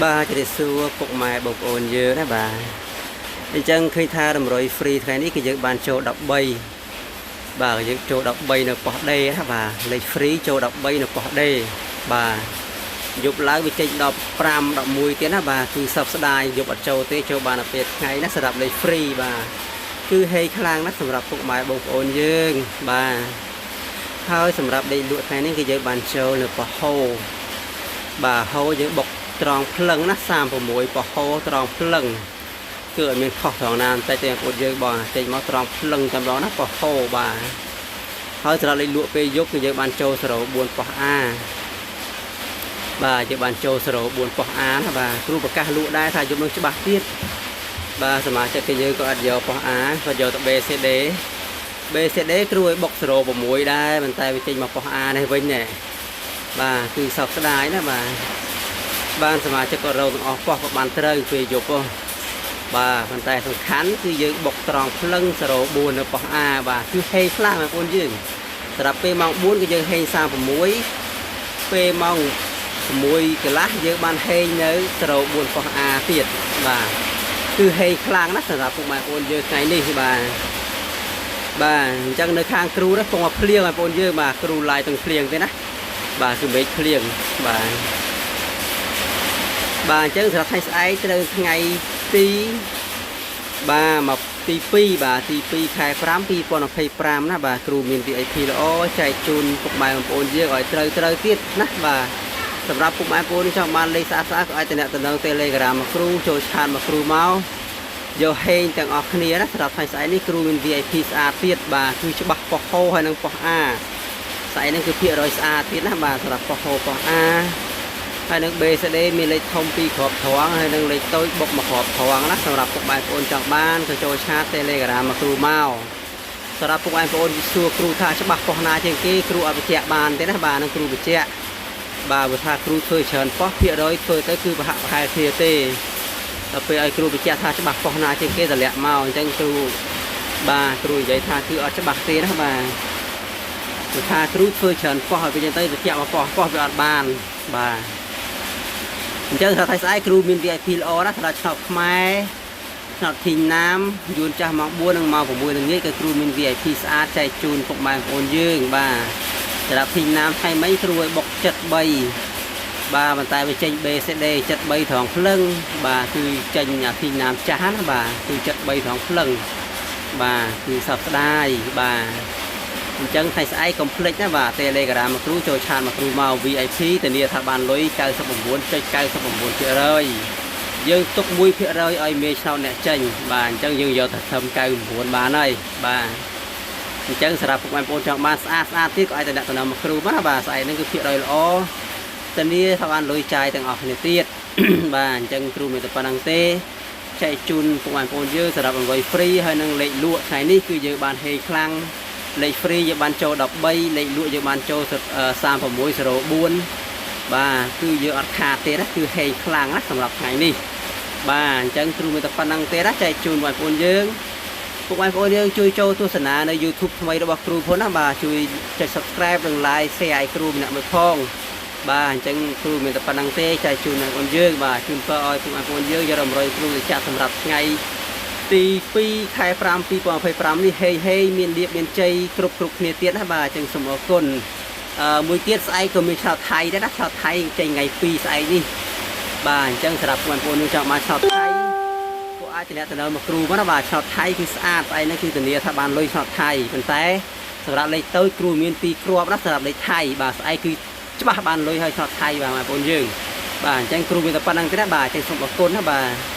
បាទជម្រាបសួរពុកម៉ែបងប្អូនយើងណាបាទអញ្ចឹងឃើញថាតម្រុយ free ថ្ងៃនេះគឺយើងបានចូល13បាទយើងចូល13នៅប៉ុស្តិ៍ D ណាបាទលេខ free ចូល13នៅប៉ុស្តិ៍ D បាទយប់ឡើងវាចេញ15 11ទៀតណាបាទគឺសោកស្ដាយយប់អត់ចូលទេចូលបានតែពេលថ្ងៃណាសម្រាប់លេខ free បាទគឺហេខ្លាំងណាស់សម្រាប់ពុកម៉ែបងប្អូនយើងបាទហើយសម្រាប់លេខលក់ថ្ងៃនេះគឺយើងបានចូលនៅប៉ុស្តិ៍ហូបាទហូយើងបុកត្រង់ភ្លឹងណា36ប៉ុស្តិ៍ហូត្រង់ភ្លឹងគឺអត់មានខុសត្រង់ណាបន្តិចទេបងប្អូនយើងបងចេញមកត្រង់ភ្លឹងតែម្ដងណាប៉ុស្តិ៍ហូបាទហើយសម្រាប់លេខលក់ពេលយប់គឺយើងបានចូល04ប៉ុស្តិ៍ A បាទយើងបានចូល04ប៉ុស្តិ៍ A ណាបាទគ្រូប្រកាសលក់ដែរថាយប់នឹងច្បាស់ទៀតបាទសមាជិកគេយើងក៏អត់យកប៉ុស្តិ៍ A គាត់យកទៅ B C D B C D គ្រូឲ្យបុក06ដែរប៉ុន្តែវាចេញមកប៉ុស្តិ៍ A នេះវិញណែបាទគឺសោកស្ដាយណាបាទបានសមាជិកក៏រកទាំងអស់ប៉ុស្តិ៍ក៏បានត្រូវពេលយប់ហ៎បាទប៉ុន្តែសំខាន់គឺយើងបុកត្រង់ភ្លឹង04នៅប៉ុស្តិ៍ A បាទគឺហេខ្លាំងបងប្អូនយើងសម្រាប់ពេលម៉ោង4គឺយើងហេ36ពេលម៉ោង6កន្លះយើងបានហេងនៅ04ប៉ុស្តិ៍ A ទៀតបាទគឺហេខ្លាំងណាស់សម្រាប់ពុកម៉ែបងប្អូនយើងថ្ងៃនេះបាទបាទអញ្ចឹងនៅខាងគ្រូនេះពងមកភ្លៀងបងប្អូនយើងបាទគ្រូឡាយទាំងភ្លៀងទេណាបាទគឺមេឃភ្លៀងបាទបាទអញ្ចឹងសម្រាប់ថ្ងៃស្អែកត្រូវថ្ងៃទីបាទមកទី2បាទទី2ខែ5 2025ណាបាទគ្រូមាន VIP ល្អចែកជូនពុកម៉ែបងប្អូនយើងឲ្យត្រូវត្រូវទៀតណាបាទសម្រាប់ពុកម៉ែបងប្អូនចង់បានលេខស្អាតស្អាតក៏អាចតំណតំណង Telegram មកគ្រូចូល chat មកគ្រូមកយកហេងទាំងអស់គ្នាណាសម្រាប់ថ្ងៃស្អែកនេះគ្រូមាន VIP ស្អាតទៀតបាទគឺច្បាស់ប៉ុស្តិ៍ហូហើយនិងប៉ុស្តិ៍ A ស្អែកនេះគឺភាគរយស្អាតទៀតណាបាទសម្រាប់ប៉ុស្តិ៍ហូប៉ុស្តិ៍ A ហើយនឹង BCD មានលេខធំ2គ្រាប់ត្រង់ហើយនឹងលេខតូចបុកមួយគ្រាប់ត្រង់ណាសម្រាប់ពុកម៉ែបងប្អូនចង់បានក៏ចូល chat Telegram មកគ្រូមកសម្រាប់ពុកម៉ែបងប្អូនសួរគ្រូថាច្បាស់ប៉ុស្តិ៍ណាជាងគេគ្រូអត់បញ្ជាក់បានទេណាបាទនឹងគ្រូបញ្ជាក់បាទបើថាគ្រូធ្វើច្រើនប៉ុស្តិ៍ភាគរយធ្វើទៅគឺប្រហាក់ប្រហែលគ្នាទេដល់ពេលឲ្យគ្រូបញ្ជាក់ថាច្បាស់ប៉ុស្តិ៍ណាជាងគេតម្លាក់មកអញ្ចឹងគ្រូបាទគ្រូនិយាយថាគឺអត់ច្បាស់ទេណាបាទព្រោះថាគ្រូធ្វើច្រើនប៉ុស្តិ៍ឲ្យវាចឹងទៅបញ្ជាក់មកប៉ុស្តិ៍ប៉ុស្តិ៍វាអត់បានបាទអញ្ចឹងថាថ្ងៃស្អែកគ្រូមាន VIP ល្អណាស់សម្រាប់ឆ្នោតខ្មែរឆ្នោតធីងណាមយួនចាស់ម៉ោង4និងម៉ោង6ល្ងាចក៏គ្រូមាន VIP ស្អាតចែកជូនពុកម៉ែបងប្អូនយើងបាទសម្រាប់ធីងណាមថ្ងៃមិញគ្រូឲ្យបុក73បាទប៉ុន្តែវាចេញ BCD 73ត្រង់ភ្លឹងបាទគឺចេញអាធីងណាមចាស់ណាបាទគឺ73ត្រង់ភ្លឹងបាទគឺសោកស្ដាយបាទអញ្ចឹងថ្ងៃស្អែកកុំភ្លេចណាបាទ Telegram មកគ្រូចូល chat មកគ្រូមក VIP ធានាថាបានលុយ99.99%យើងទុក1%ឲ្យមេឆ្នោតអ្នកចេញបាទអញ្ចឹងយើងយកតែធ្វើ99បានហើយបាទអញ្ចឹងសម្រាប់ពុកម៉ែបងប្អូនចង់បានស្អាតស្អាតទៀតក៏អាចទៅដាក់តំណមកគ្រូមកបាទស្អែកហ្នឹងគឺភាគរយល្អធានាថាបានលុយចាយទាំងអស់គ្នាទៀត បាទអញ្ចឹងគ្រូមានតែប៉ុណ្្នឹងទេចែកជូនពុកម៉ែបងប្អូនយើងសម្រាប់អង្វៃ free ហើយនឹងលេខលក់ថ្ងៃនេះគឺយើងបានហេខ្លាំងលេខ free យើងបានចូល13លេខលក់យើងបានចូល3604បាទគឺយើងអត់ខាតទេណាគឺហេខ្លាំងណាសម្រាប់ថ្ងៃនេះបាទអញ្ចឹងគ្រូមានតែប៉ុណ្្នឹងទេណាចែកជូនបងប្អូនយើងពុកម៉ែបងប្អូនយើងជួយចូលទស្សនានៅ YouTube ថ្មីរបស់គ្រូផងណាបាទជួយចុច Subscribe និង Like Share ឲ្យគ្រូម្នាក់មួយផងបាទអញ្ចឹងគ្រូមានតែប៉ុណ្្នឹងទេចែកជូនបងប្អូនយើងបាទជូនពរឲ្យពុកម៉ែបងប្អូនយើងយករំរយគ្រូទៅចាក់សម្រាប់ថ្ងៃទី2ខែ5 2025នេះហេហេមានលៀបមានជ័យគ្រប់គ្រប់គ្នាទៀតណាបាទអញ្ចឹងសូមអរគុណអឺមួយទៀតស្អែកក៏មានឆ្នោតថៃដែរណាឆ្នោតថៃចេញថ្ងៃ2ស្អែកនេះបាទអញ្ចឹងសម្រាប់បងប្អូនយើងចង់បានឆ្នោតថៃក៏អាចតំណទៅមកគ្រូមកណាបាទឆ្នោតថៃគឺស្អាតស្អែកនេះគឺធានាថាបានលុយឆ្នោតថៃប៉ុន្តែសម្រាប់លេខតូចគ្រូមាន2គ្រាប់ណាសម្រាប់លេខថៃបាទស្អែកគឺច្បាស់បានលុយហើយឆ្នោតថៃបាទបងប្អូនយើងបាទអញ្ចឹងគ្រូមានតែប៉ុណ្្នឹងទេណាបាទអញ្ចឹងសូមអរគុណណាបាទ។